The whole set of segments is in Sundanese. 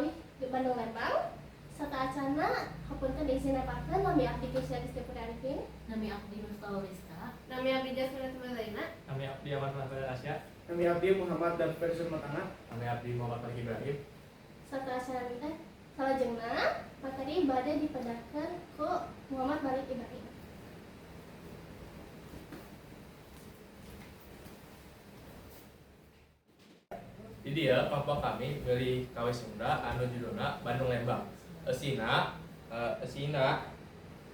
kawih Bandung Lembang. Sateuacanna hapunten izin nepangkeun, nami abdi Kusya Gusti Putri Arifin. Nami abdi Mustafa Rizka. Nami abdi Jasmine Zaina. Nami abdi Ahmad Mahfud Asia. Nami abdi Muhammad dan Versun Matanga. Nami abdi Muhammad Malik Ibrahim. Sateuacanna teh salajengna materi bade dipedarkeun ku Muhammad Malik Ibrahim. Di dieu kelompok kami milih kawih Sunda anu judulna Bandung Lembang. Eusina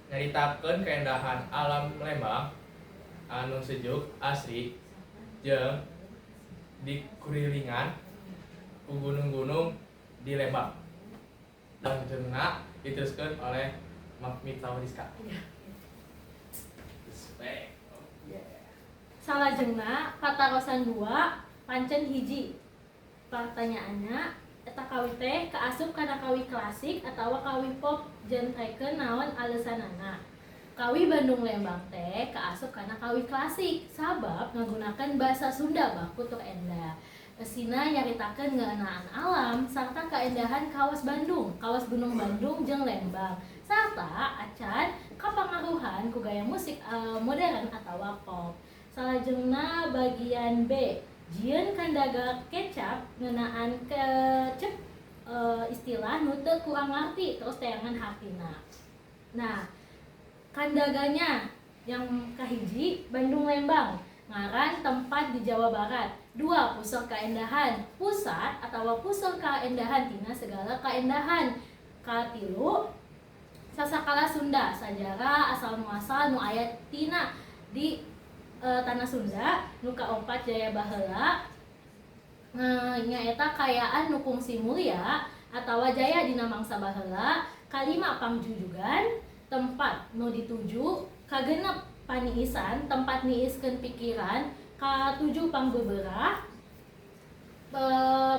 nyaritakeun keindahan alam Lembang anu sejuk, asri, jeung dikurilingan ku gunung-gunung di Lembang. Lanjutna diteruskan oleh Mita Rizka. Respect. Oh, yeah. Salajengna patarosan 2 pancen 1. Pertanyaannya, eta kawih teh kaasup kana kawih klasik atawa kawih pop, jentrekeun naon alesanana? Kawih Bandung Lembang teh kaasup kana kawih klasik sabab ngagunakeun bahasa Sunda baku tur endah. Eusina nyaritakeun ngeunaan alam sarta kaendahan kawas Bandung, kawas Gunung Bandung jeung Lembang, sarta acan kapangaruhan ku gaya musik modern atawa pop. Salajengna bagian B, jieun kandaga kecap ngeunaan kecep istilah nu teu kurang ngarti terus teangan hartina. Nah, kandaganya yang kahiji Bandung Lembang ngaran tempat di Jawa Barat. 2, pusat kaendahan, pusat atau pusat kaendahan tina segala kaendahan. Katilu sasakala Sunda, sajarah asal muasal nu aya tina di tanah Sunda. Nu kaopat jaya baheula, nyaeta kayaan nu kungsi mulia atawa jaya dina mangsa baheula. Kalima pangjujugan, tempat nu dituju. Kagenep paniisan, tempat niiskeun pikiran. Katujuh pangbeberah,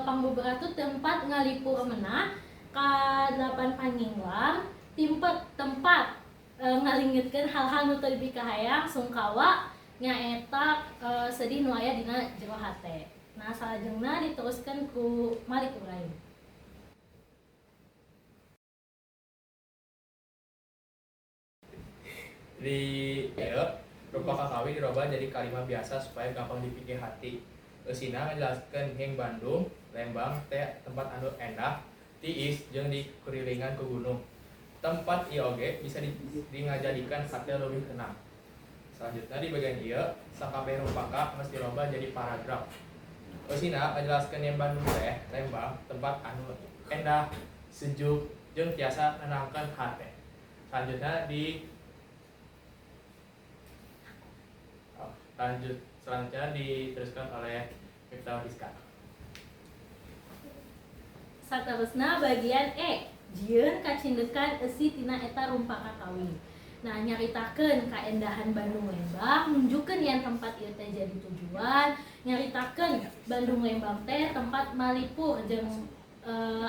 pangbeberah tuh tempat ngalipur menah. Kadelapan panyinglar, timpet tempat ngalingitkeun hal-hal nu teu dipikahayang. Sungkawa nyaeta sedih nu aya dina jero hate. Nah, salajengna diteruskeun ku Malik Ibrahim. Di ieu rupa kawih dirobah jadi kalimat biasa supaya gampang dipikir hati. Eusina ngajelaskeun yen Bandung Lembang teh tempat anu endah, tiis jeung dikurilingan ku gunung. Tempat ieu oge bisa di ngajadikeun hate leuwih tenang. Selanjutnya di bagian ieu sakabeh rupaka geus dirobah jadi paragraf. Eusina ngajelaskeun yen Bandung teh Lembang tempat anu endah, sejuk, jeung tiasa nenangkeun hate. Selanjutnya di Oh, lanjut selanjutnya diteruskan oleh Miftah Rizka. Saterusna bagian E, jieun kacindekan eusi tina eta rumpaka kawih. Nah, nyaritakeun kaendahan Bandung Lembang, nunjukkeun yen tempat ieu teh jadi tujuan, nyaritakeun Bandung Lembang teh tempat malipur jeung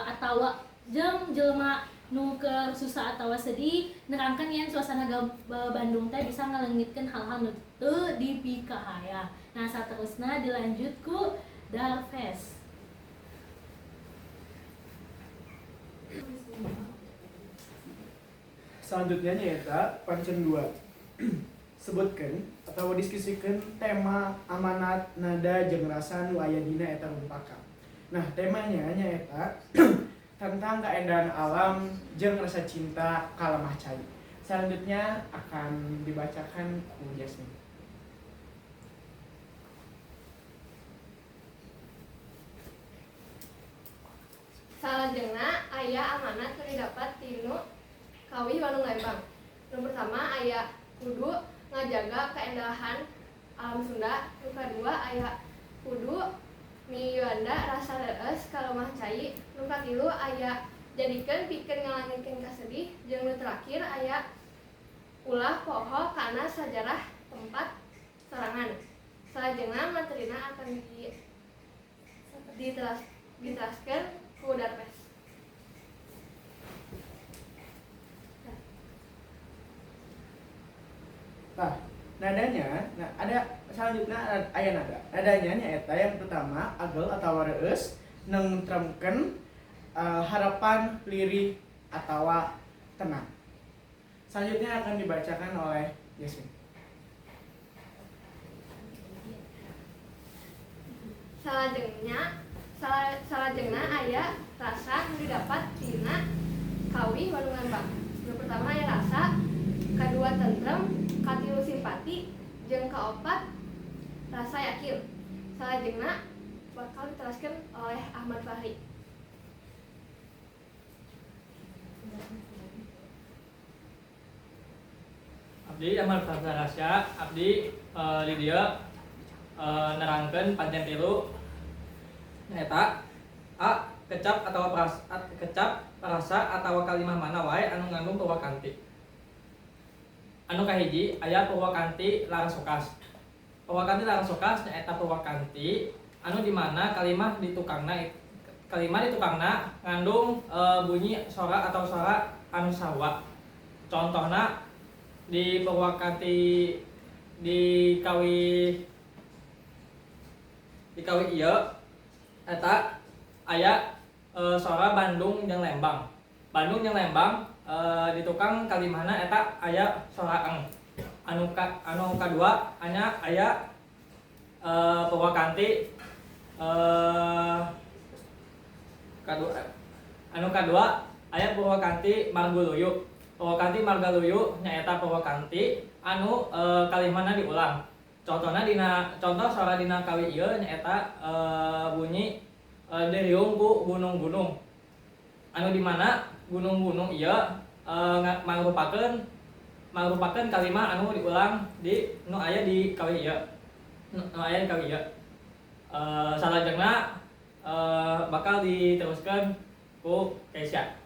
atawa jeung jelema nu keur susah atawa sedih, nerangkeun yen suasana Bandung teh bisa ngalengitkeun hal-hal nu teu dipikahayang. Nah, saterusna dilanjut ku Darves. Selanjutnya nyaeta pancen 2. Sebutkan atau diskusikan tema amanat nada jeung rasa nu aya dina eta rumpaka. Nah, temanya nyaeta tentang keindahan alam jeung rasa cinta ka lemah cai. Selanjutnya akan dibacakan ku Jasmine. Salajengna aya amanat nu didapat tinu kawih Bandung Lembang. Nu pertama aya kudu ngajaga keindahan alam Sunda. Nu kadua aya kudu miwanda rasa reueus ka lemah cai. Nu katilu aya jadikeun pikeun ngalangitkeun kasedih, jeung nu terakhir aya ulah poho kana sajarah tempat sorangan. Salajengna materina akan diteraskeun ku Darmes. Nah, nadanya, nah ada selanjutnya aya nada. Nadanya nyaeta yang pertama agel atawa reueus, nengtremkeun Harapan, lirih, atau tenang. Selanjutnya akan dibacakan oleh Yasmin. Salajengna salajengna aya rasa nu didapat tina kawih Bandung Lembang. Nu pertama aya rasa, kadua tentrem, katilu simpati, jeung kaopat rasa yakin. Salajengna bakal diteraskan oleh Ahmad Fahri. Abdi Ahmad Fahri Rasya, abdi di dieu nerangkeun pancen tilu nyaeta A, kecap atau kecap rasa atau kalimah mana wae anu ngandung purwakanti. Anu kahiji aya purwakanti laras sokas. Purwakanti laras sokas nyaeta purwakanti anu dimana kalimah ditukangna ngandung bunyi sora atau suara anu sarua. Contohna di purwakanti di kawi ieu eta aya sora Bandung jeung Lembang. Bandung jeung Lembang di tukang kalimahna eta aya sora eng. Anu kadua anya aya purwakanti kadua, anu kadua aya purwakanti marguluyu. Purwakanti margaluyu nyaeta purwakanti anu kalimahna diulang. Contohna dina contoh sora dina kawi ieu nyaeta bunyi diriung ku gunung-gunung. Anu dimana gunung-gunung ieu mangrupakeun mangrupakeun kalimah anu diulang di nu aya di kawi ieu. Nu aya di kawi ieu. Salajengna bakal diteruskan ku Keisha.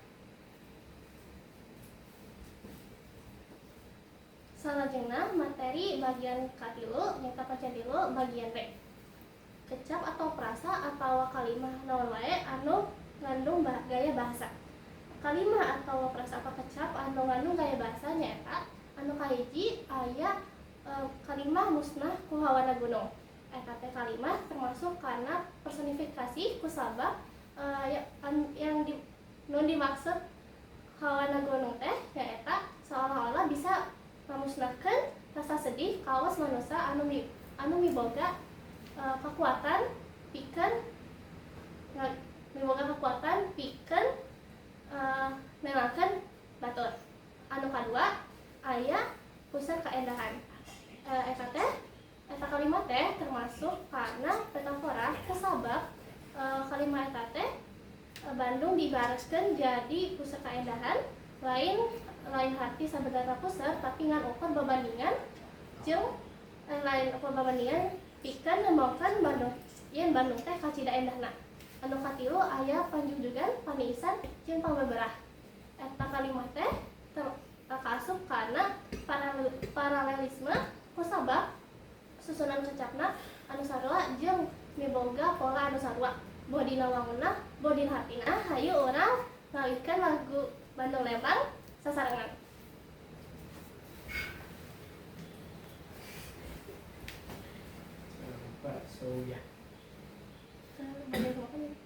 Salajengna materi bagian katilu nyaeta pancen tilu bagian B. Kecap atau frasa atau kalimah naon wae anu ngandung gaya bahasa. Kalimah atau frasa atau kecap anu ngandung gaya bahasa nyaeta anu kahiji aya kalimah musnah ku hawana gunung. Eta teh kalimah termasuk karena personifikasi kusabab yang nu dimaksud hawana gunung teh nyaeta seolah-olah bisa memusnahkan rasa sedih kawas manusia anu miboga kekuatan pikeun miboga kekuatan pikeun nenangkeun batur. Anu kadua aya pusat kaendahan. Eta teh eta kalimat teh termasuk karena metafora kusabab kalimat eta teh Bandung dibareskeun jadi pusat kaendahan, lain lain hati sabenerna pusat tapi ngan ukur babandingan jeung lain ukur babandingan pikeun nembongkeun Bandung yen Bandung teh kacida endahna. Anu katilu aya panjugjugan, paniisan jeung pambeberah. Eta kalimat teh kaasup kana paralelisme kusabab susunan kecapna anu sarua jeung miboga pola anu sarua, boh dina wangunna boh dina hartina. Hayu urang ngawihkeun lagu Bandung Lembang sasarengan. Saya lupa, so ya. Bagian kumaha nih?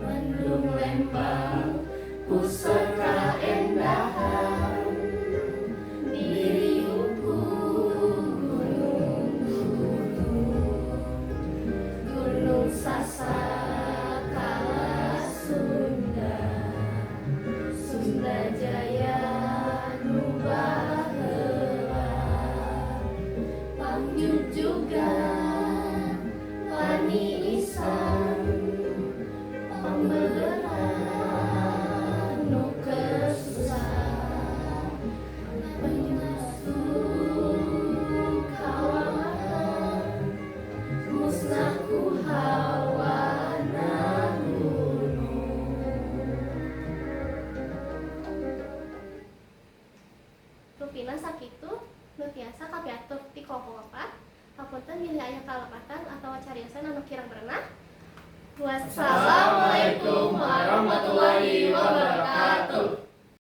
Bandung Lembang pusat kaendahan, diriung ku gunung-gunung, gunung Sasakala Sunda, Sunda Jaya nu baheula, pangjugjugan paniisan, pambeberah nu keur susah, penyusup kawalan musnah ku hawana gunung. Punten bilih aya kalepatan atau cariosan anu kirang berenah. Wassalamualaikum warahmatullahi wabarakatuh.